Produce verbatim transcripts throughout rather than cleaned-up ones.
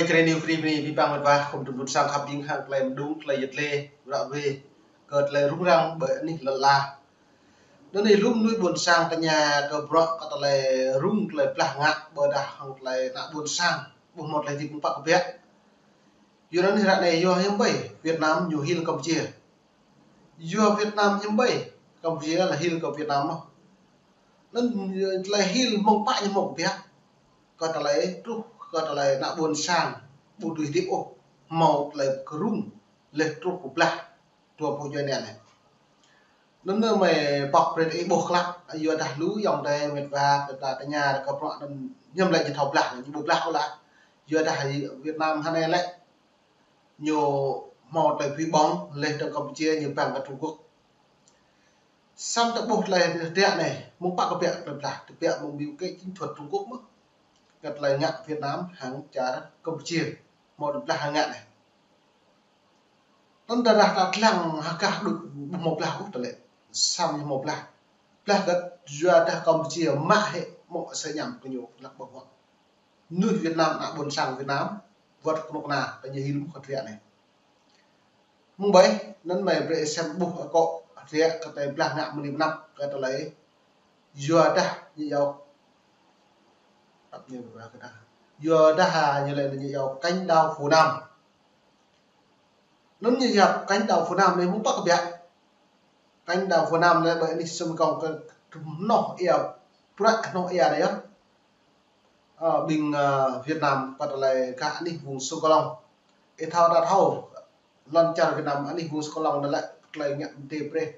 Kơ rơnŭk kơ rơnŭk, ƀing ƀing mĕt wa khŏm tŭ ƀuôn sang khăp ƀing hăng tơlơi mơdung, tơlơi yet lĕ, ră ruai, kơ tơlơi rŭng răng ƀơi anih lŏn ala. Anŭn anai lu mơnuih ƀuôn sang tơña kơ bruă kơ tơlơi rŭng tơlơi blah ngă ƀôdah hăng tơlơi ană ƀuôn sang ƀu hmâo tơlơi hơdip mơ̆ng pă kơ biă. Yua anŭn ră anai yua hiư̆m ƀai Việt Nam ñu hil Campuchia. Yua Việt Nam hiư̆m ƀai Campuchia lĕ hil kơ Việt Nam mơ̆n. Anŭn tơlơi hil mơ̆ng pă ñu hmâo kơ biă. Kơ tơlơi truh, kơ tơlơi ană ƀuôn sang ƀu dưi hơdip ôh, hmâo tơlơi kơ rŭng, laih truh kơ blah, dua pluh dua anai. Anŭn anai mơi pŏk brơi ih ƀuh klă, yua dah lu ayŏng adơi mĕt wa kơ ta tơña kơ bruă anŭn hiư̆m lĕ ñu thâo blah, ñu ƀu blah ôh lah. Yua dah Việt Nam hơnai lĕ ñu hmâo tơlơi phi ƀơ̆ng, laih dơ̆ng Campuchia ñu pơ̆ng kơ Trung Quốc. Samơ̆ ta ƀuh tơlơi hơdră anai, mơ̆ng pă kơ biă tơlơi blah, tơbiă mơ̆ng biu kĕ chính thuật Trung Quốc mơ̆n. Kơ tơlơi ngă Việt Nam hăng čar Campuchia, hmâo tơlơi blah hăng ngă anai. Tơdah ta lăng hơgah đuč ƀu hmâo blah ôh tơlơi. Samơ̆ ñu hmâo blah. Blah kơ yua dah Campuchia mă hĭ mơ̆ sơñăm kơ ñu lăk ƀơ̆ng huă. Mơnuih Việt Nam, ană ƀuôn sang Việt Nam, wơ̆t kơnuk kơna, ta ñu hil mơ̆ kơ hơdră anai. Mơ̆ng ƀai, anŭn mơi brơi ih sem ƀuh akŏ hơdră kơ tơlơi blah ngă mơni mơnăp kơ tơlơi yua dah ñu yua. Tăp ñu ƀu kơ dah. Yua dah ñu lĕ ñu yua cánh đảo Phú Nam. Anŭn ñu yap cánh đảo Phú Nam anai mơ̆ng pă kơ biă. Cánh đảo Phú Nam anai ƀơi anih sum kông kơ hnoh ia, bruă hnoh ia anai yơh. Ơ, ƀing, ơ, Việt Nam pơ tơlơi gah anih vùng Sông Cửu Long. Ih thâo ta thâo, lŏn čar Việt Nam anih vùng Sông Cửu Long anai lĕ tơlơi ngă mơdê brơi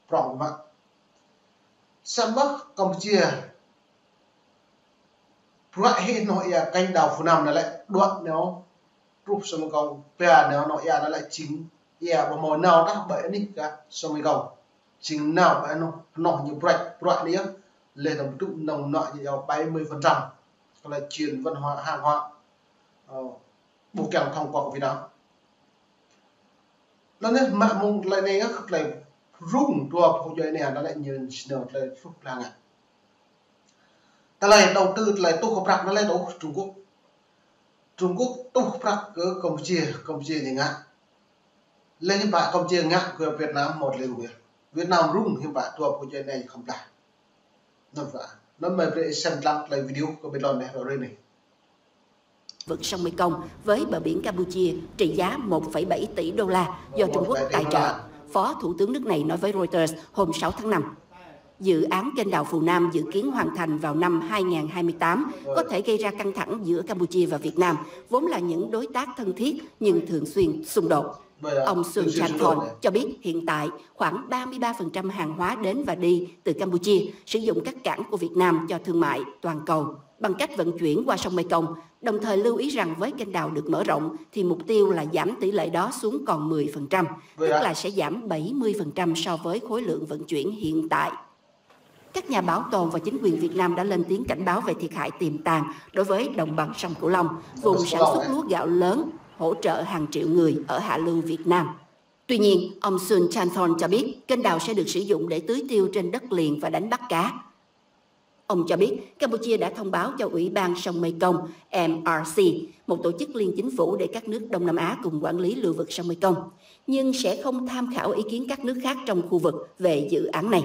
prŏng mă. Samơ̆ Campuchia bruă hĭ hnoh ia cánh đảo Phú Nam anai lĕ đuaĭ nao truh sông Mekong, ba nao hnoh ia anai lĕ jing ia ƀu hmâo nao tah ƀơi anih kơ sông Mekong. Jing nao ƀơi hnoh, hnoh ñu bruă, bruă anai yơh, laih dơ̆ng pơtŭ nơ̆ng nao ñu yua bảy mươi phần trăm. Kơ tơlơi chuyển văn hóa, hàng hóa, ơ, ƀu kiăng thông qua Việt Nam. Anŭn anai mă mơ̆ng tơlơi anai yơh, tơlơi rŭng dua pluh dua anai, anŭn lĕ ñu sơnao tơlơi truh blah ngă. Tơlơi đầu tư, tơlơi tuh kơ prăk anŭn lĕ tuh Trung Quốc. Trung Quốc tuh prăk kơ Campuchia, Campuchia ñu ngă. Laih hiư̆m pă Campuchia ngă kơ Việt Nam hmâo tơlơi rŭng yơh. Việt Nam rŭng hiư̆m pă dua pluh dua anai khŏm blah. Anŭn pă. Anŭn mơi brơi ih sem lăng tơlơi video kơ ƀing lŏn anai ră ruai anai. Vực sông Mekong với bờ biển Campuchia trị giá một phẩy bảy tỷ đô la do Trung Quốc tài trợ, Phó Thủ tướng nước này nói với Reuters hôm sáu tháng năm. Dự án kênh đào Phù Nam dự kiến hoàn thành vào năm hai ngàn hai mươi tám, có thể gây ra căng thẳng giữa Campuchia và Việt Nam, vốn là những đối tác thân thiết nhưng thường xuyên xung đột. Ông Sun Chan Thon cho biết hiện tại khoảng ba mươi ba phần trăm hàng hóa đến và đi từ Campuchia sử dụng các cảng của Việt Nam cho thương mại toàn cầu bằng cách vận chuyển qua sông Mekong, đồng thời lưu ý rằng với kênh đào được mở rộng thì mục tiêu là giảm tỷ lệ đó xuống còn mười phần trăm, tức là sẽ giảm bảy mươi phần trăm so với khối lượng vận chuyển hiện tại. Các nhà bảo tồn và chính quyền Việt Nam đã lên tiếng cảnh báo về thiệt hại tiềm tàng đối với đồng bằng sông Cửu Long, vùng sản xuất lúa gạo lớn, hỗ trợ hàng triệu người ở hạ lưu Việt Nam. Tuy nhiên, ông Sun Chan Thon cho biết kênh đào sẽ được sử dụng để tưới tiêu trên đất liền và đánh bắt cá. Ông cho biết Campuchia đã thông báo cho Ủy ban sông Mekong, M R C, một tổ chức liên chính phủ để các nước Đông Nam Á cùng quản lý lưu vực sông Mekong, nhưng sẽ không tham khảo ý kiến các nước khác trong khu vực về dự án này.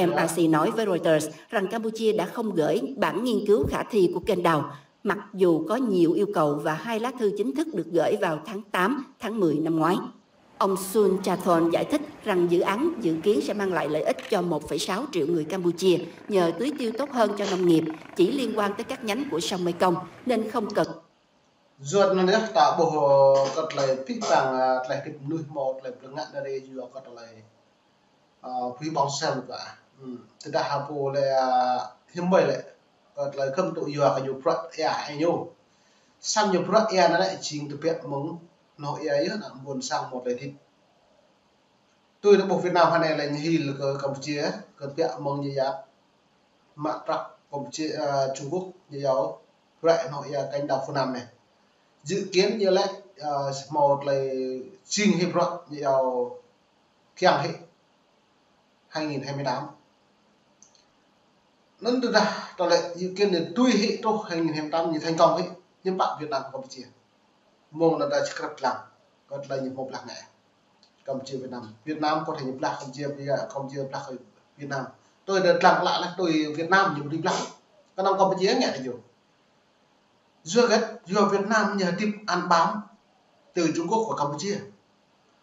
M R C nói với Reuters rằng Campuchia đã không gửi bản nghiên cứu khả thi của kênh đào, mặc dù có nhiều yêu cầu và hai lá thư chính thức được gửi vào tháng tám, tháng mười năm ngoái. Ông Sun Chathon giải thích rằng dự án dự kiến sẽ mang lại lợi ích cho một phẩy sáu triệu người Campuchia nhờ tưới tiêu tốt hơn cho nông nghiệp, chỉ liên quan tới các nhánh của sông Mekong nên không cần. Yua anŭn yơh ta ƀuh, ơ, kơ tơlơi pih pang, ơ, tơlơi hơdip mơnuih hmâo tơlơi blơ̆ng ngă anai rai yua kơ tơlơi, ơ, pih ƀơ̆ng sem kơ. Hm, tơdah hơpô lĕ, ơ, hiư̆m ƀai lĕ, kơ tơlơi khŏm tŭ yua kơ ñu bruă ia hĭ ñu. Samơ̆ ñu bruă ia anai lĕ jing tơbiă mơ̆ng hnoh ia yơh ană ƀuôn sang hmâo tơlơi hơdip. Tui ta ƀuh Việt Nam hơnai lĕ ñu hil kơ Campuchia, kơ tơbiă mơ̆ng ñu yap mă prăk Campuchia, ơ, Trung Quốc ñu yua bruă hnoh ia kênh đào Phú Nam anai. Dự kiến ñu lĕ, ơ, hmâo tơlơi jing hĭ bruă ñu yua kiăng hĭ hai nghìn hai mươi tám. Anŭn tơdah tơlơi dự kiến ñu tui hĭ truh hai nghìn hai mươi tám ñu thành công hĭ. Ñu pă Việt Nam Campuchia. Mơ̆ng anŭn ta čơkrăt lăng, kơ tơlơi ñu hmâo blah ngă. Campuchia Việt Nam. Việt Nam có thể ñu blah Campuchia, Campuchia blah Việt Nam. Tui đa lăng lă lĕ tui Việt Nam ñu ƀu dưi blah. Kơnơ̆ng Campuchia ngă tơ ñu. Yua hơget, yua Việt Nam ñu hơdip ăn bám từ Trung Quốc và Campuchia.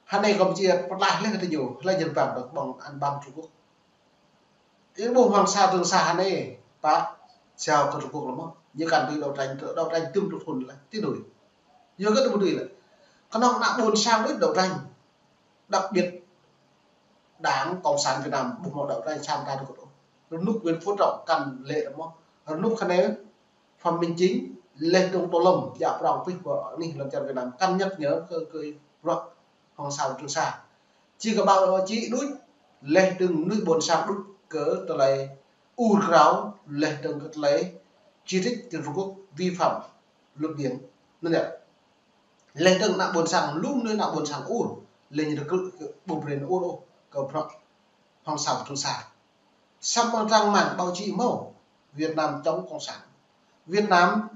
Hơnai Campuchia pơtlaih leh kơ tơ ñu, hlơi jing bang đŏk ƀơ̆ng ăn bám Trung Quốc. Ih ƀuh Hoàng Sa Trường Sa hơnai, pă, jao kơ Trung Quốc lăm mơ̆. Ñu kăn tui đấu tranh, đấu tranh tơm tŭ thun lĕ, tui đuaĭ. Yua hơget tơ ƀu dưi lĕ. Kơnơ̆ng ană ƀôn sang đôč đấu tranh. Đặc biệt Đảng Cộng sản Việt Nam ƀu hmâo đấu tranh sang ta được. Rơnŭk Nguyễn Phú Trọng kăn lĕ lăm mơ̆. Rơnŭk hơnai Phạm Minh Chính, leh dơ̆ng Tô Lâm, djă prong pih ƀơi anih lŏn čar Việt Nam, kăn nhắc nhở kơ, kơ bruă Hoàng Sa Trường Sa. Či kơ ƀă či đôč, leh dơ̆ng mơnuih ƀôn sang đôč kơ tơlơi ur krao, leh dơ̆ng kơ tơlơi chỉ trích Trung Quốc vi phạm luật biển. Anŭn yơh. Leh dơ̆ng ană ƀôn sang, lu mơnuih ană ƀôn sang ur, leh ñu rơkâo kơ ƀu brơi ur ôh, kơ bruă Hoàng Sa Trường Sa. Samơ̆ trang mạng báo chí hmâo, Việt Nam chống cộng sản. Việt Nam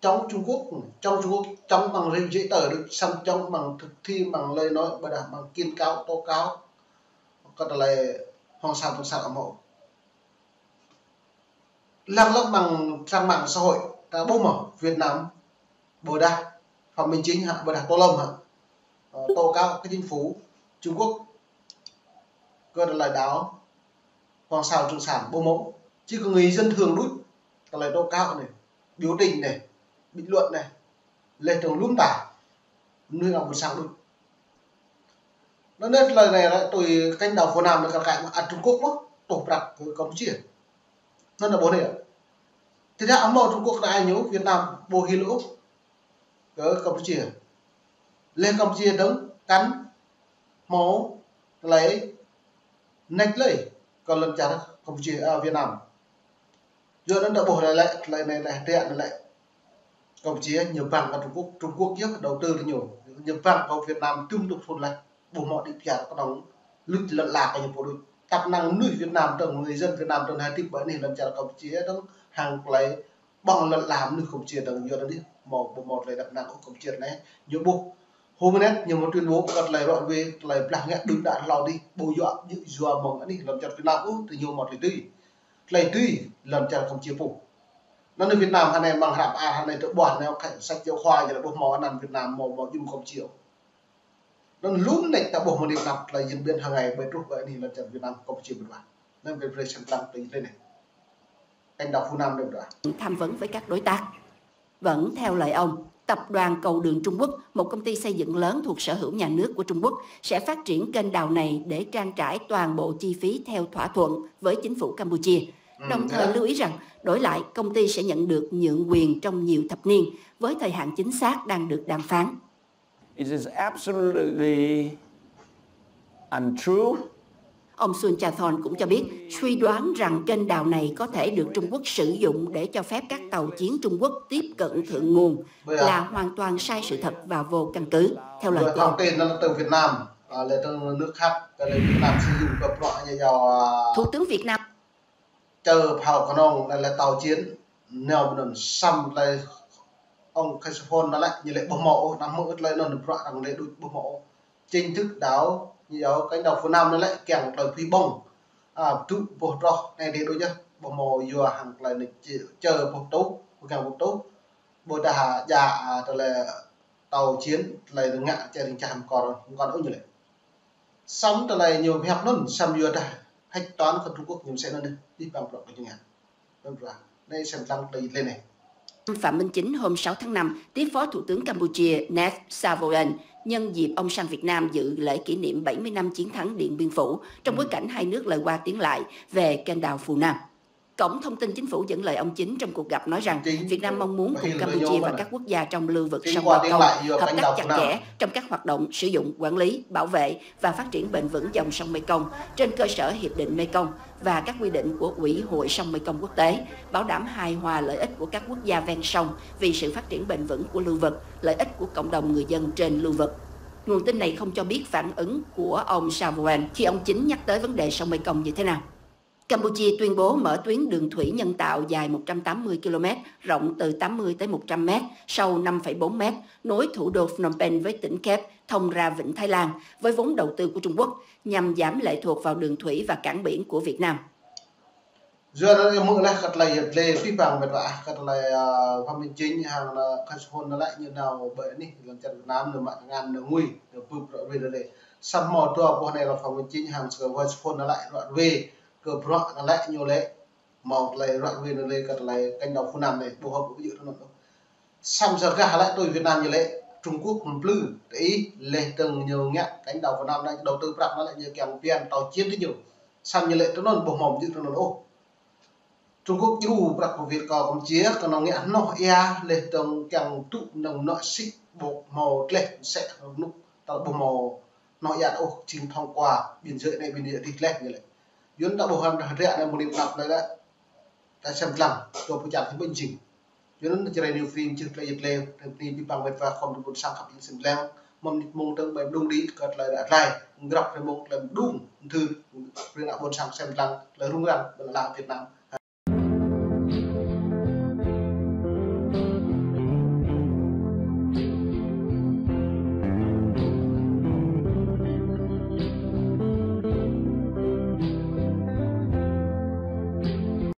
chống Trung Quốc, chống Trung Quốc, chống bằng giấy tờ được, samơ̆ chống bằng thực thi, bằng lời nói, ƀôdah bằng kiện cáo, tố cáo. Kơ tơlơi Hoàng Sa Trường Sa hmâo. Lăng lăng bằng trang mạng xã hội, ta ƀuh mơ̆ Việt Nam, ƀôdah Phạm Minh Chính hă, ƀôdah Tô Lâm hă, ờ, tố cáo cái chính phủ Trung Quốc kơ tơlơi đảo Hoàng Sa Trường Sa, ƀuh mơ̆. Či kơ người dân thường đôč, tơlơi tố cáo anai, biểu tình anai, bình luận anai, leh dơ̆ng lŏm ta, mơnuih ană ƀôn sang đôč. Anŭn yơh tơlơi anai lĕ tui kênh đảo Phú Nam anai kar kaĭ mă ăt Trung Quốc mơ̆, tuh prăk kơ Campuchia. Anŭn yơh ƀuh anai yơh. Tơdah hmâo Trung Quốc anai ñu, Việt Nam ƀu hil ôh kơ Campuchia. Leh Campuchia dơ̆ng kăn hmâo tơlơi nač lơi kơ lŏn čar Campuchia, a, Việt Nam. Yua anŭn ta ƀuh lĕ, lĕ, tơlơi anai lĕ, tơlơi anai lĕ. Campuchia ñu bang kơ Trung Quốc, Trung Quốc yơh đầu tư tơ ñu. Ñu bang kơ Việt Nam tơm tŭ thun leh. Ƀu hmâo đĭ pơyơr kơnơ̆ng luč lŏn ala kơ ñu pô đôč. Tăp năng mơnuih Việt Nam dơ̆ng, người dân Việt Nam dơ̆ng hơdip ƀơi anih lŏn čar Campuchia dơ̆ng hăng tơlơi ƀơ̆ng lŏn ala mơnuih Campuchia dơ̆ng yua anŭn yơh, hmâo, ƀu hmâo tơlơi đăp năng ôh Campuchia anai. Ñu ƀuh hôm anai ñu hmâo tuyên bố kơ tơlơi ră ruai, tơlơi blah ngă đưm đă hlâo adih, ƀu djơ̆ djơ̆ mơ̆ng anih lŏn čar Việt Nam ôh, tơ ñu hmâo tơlơi tui. Tơlơi tui lŏn čar Campuchia pô. Anŭn Việt Nam hơnai mơ̆ng hră mơar hơnai tơ ƀuah anai kơ sat jao khua jơlah ƀu hmâo anăn Việt Nam hmâo, hmâo jum Campuchia. Anŭn lŏm anai ta ƀuh mơ̆ng anai tơlơi diễn biến hàng ngày ƀơi truh ƀơi anih lŏn čar Việt Nam Campuchia ƀơi ƀuah. Anŭn ƀơi ƀơi sĭt lăng tui lĕ anai. Kênh đảo Phú Nam đơ̆ng ƀuah. Tham vấn với các đối tác. Vẫn theo lời ông, tập đoàn Cầu Đường Trung Quốc, một công ty xây dựng lớn thuộc sở hữu nhà nước của Trung Quốc, sẽ phát triển kênh đào này để trang trải toàn bộ chi phí theo thỏa thuận với chính phủ Campuchia. Đồng thời lưu ý rằng, đổi lại, công ty sẽ nhận được nhượng quyền trong nhiều thập niên, với thời hạn chính xác đang được đàm phán. It is absolutely untrue. Ông Sun Cha Thon cũng cho biết, suy đoán rằng kênh đào này có thể được Trung Quốc sử dụng để cho phép các tàu chiến Trung Quốc tiếp cận thượng nguồn là hoàn toàn sai sự thật và vô căn cứ, theo lời của ông. Thông tin nó từ Việt Nam, à, là từ nước khác, cái này Việt Nam sử dụng cái loại như là, à, Thủ tướng Việt Nam chở phao kơnong, là, là tàu chiến, neo bơnŭn săm, là ông Khai Sô Phôn nó lại, ñu lĕ ƀu hmâo ôh, năm mươi ưt lĕ anŭn bruă arăng lĕ đôč ƀu hmâo ôh. Chính thức đảo, ñu yua kênh đảo Phú Nam anai lĕ kiăng tơlơi phi ƀơ̆ng. A, tŭ ƀuh troh anai dih đôč yơh, ƀu hmâo yua hăng tơlơi anai či-, čơ ƀuh tŭ, ƀu kiăng ƀuh tŭ. Ƀôdah djă, a, tơlơi tàu chiến, tơlơi ngă čar ring čar hăng kor, hăng kor ôh ñu lĕ. Săm tơlơi ñu pơhiăp anŭn, săm yua dah hạch toán kơ Trung Quốc ñu mơsĕ anŭn dih, dih bang bruă kơ ñu ngă. Anŭn bruă. Anai săm lăng tơlơi lĕ anai. Phạm Minh Chính hôm sáu tháng năm tiếp Phó Thủ tướng Campuchia Nep Savoen nhân dịp ông sang Việt Nam dự lễ kỷ niệm bảy mươi năm chiến thắng Điện Biên Phủ trong bối cảnh hai nước lời qua tiếng lại về kênh đào Phù Nam. Cổng thông tin chính phủ dẫn lời ông Chính trong cuộc gặp nói rằng Việt Nam mong muốn cùng Campuchia và các quốc gia trong lưu vực sông Mekong hợp tác chặt chẽ trong các hoạt động sử dụng, quản lý, bảo vệ và phát triển bền vững dòng sông Mekong trên cơ sở Hiệp định Mekong và các quy định của Ủy hội sông Mekong quốc tế, bảo đảm hài hòa lợi ích của các quốc gia ven sông vì sự phát triển bền vững của lưu vực, lợi ích của cộng đồng người dân trên lưu vực. Nguồn tin này không cho biết phản ứng của ông Savoen khi ông Chính nhắc tới vấn đề sông Mekong như thế nào. Campuchia tuyên bố mở tuyến đường thủy nhân tạo dài một trăm tám mươi ki-lô-mét, rộng từ tám mươi tới một trăm mét, sâu năm phẩy bốn mét, nối thủ đô Phnom Penh với tỉnh Kep thông ra Vịnh Thái Lan với vốn đầu tư của Trung Quốc nhằm giảm lệ thuộc vào đường thủy và cảng biển của Việt Nam. Yua anŭn mơ̆ lĕ kơ tơlơi yơh lĕ pih pang mĕt wa, kơ tơlơi, ơ, Phạm Minh Chính hăng, ơ, Khoi Sphôn anŭn lĕ ñu nao ƀơi anih lăm čar Việt Nam, ñu mă tơngan ñu ngui, ñu bưp ră ruai anŭn lĕ. Samơ̆ dua boh anai lĕ Phạm Minh Chính hăng Khoi Sphôn anŭn lĕ ră ruai kơ bruă anŭn lĕ ñu lĕ hmâo tơlơi ră ruai anŭn lĕ kơ tơlơi kênh đào Phunam anai, ƀu hơ̆k ƀu djơ̆ anŭn ôh. Samơ̆ sa gah lĕ tui Việt Nam ñu lĕ Trung Quốc mơ̆n plư, tơl ih lĕ tơ̆ng ñu ngă kênh đào Phunam anai đầu tư prăk anŭn lĕ ñu kiăng pian tao chiến tơ ñu. Samơ̆ ñu lĕ tui anŭn ƀu hmâo djơ̆ tui anŭn ôh. Trung Quốc djru prăk pơ Việt kơ Campuchia, kơnơ̆ng ngă hnoh ia lĕ tơ̆ng kiăng tŭ nơ̆ng nŏ sĭ ƀu hmâo tleh sĕ rơnŭk, ta ƀu hmâo hnoh ia ôh, jing thông qua biên giới anai biên giới adih tleh ñu lĕ. Yua anŭn ta ƀu hăng hơdră anai mơ̆ng anai pơnăp lĕ, ta sem lăng, dua pluh čar thâo ƀing jing. Yua anŭn Jrai New Free čih tơlơi yơh lĕ, tơlơi pih pang mĕt wa khŏm tơƀun sang khăp ing sem lăng, mơ̆ng mơnit mơ̆ng tơ̆ng ƀai mơđung đĭ kơ tơlơi ră tơlơi, grăp tơlơi mơ̆ng tơlơi mơđung, thư, brơi ană ƀôn sang sem lăng, tơlơi rŭng răng, ƀơi lŏn Việt Nam.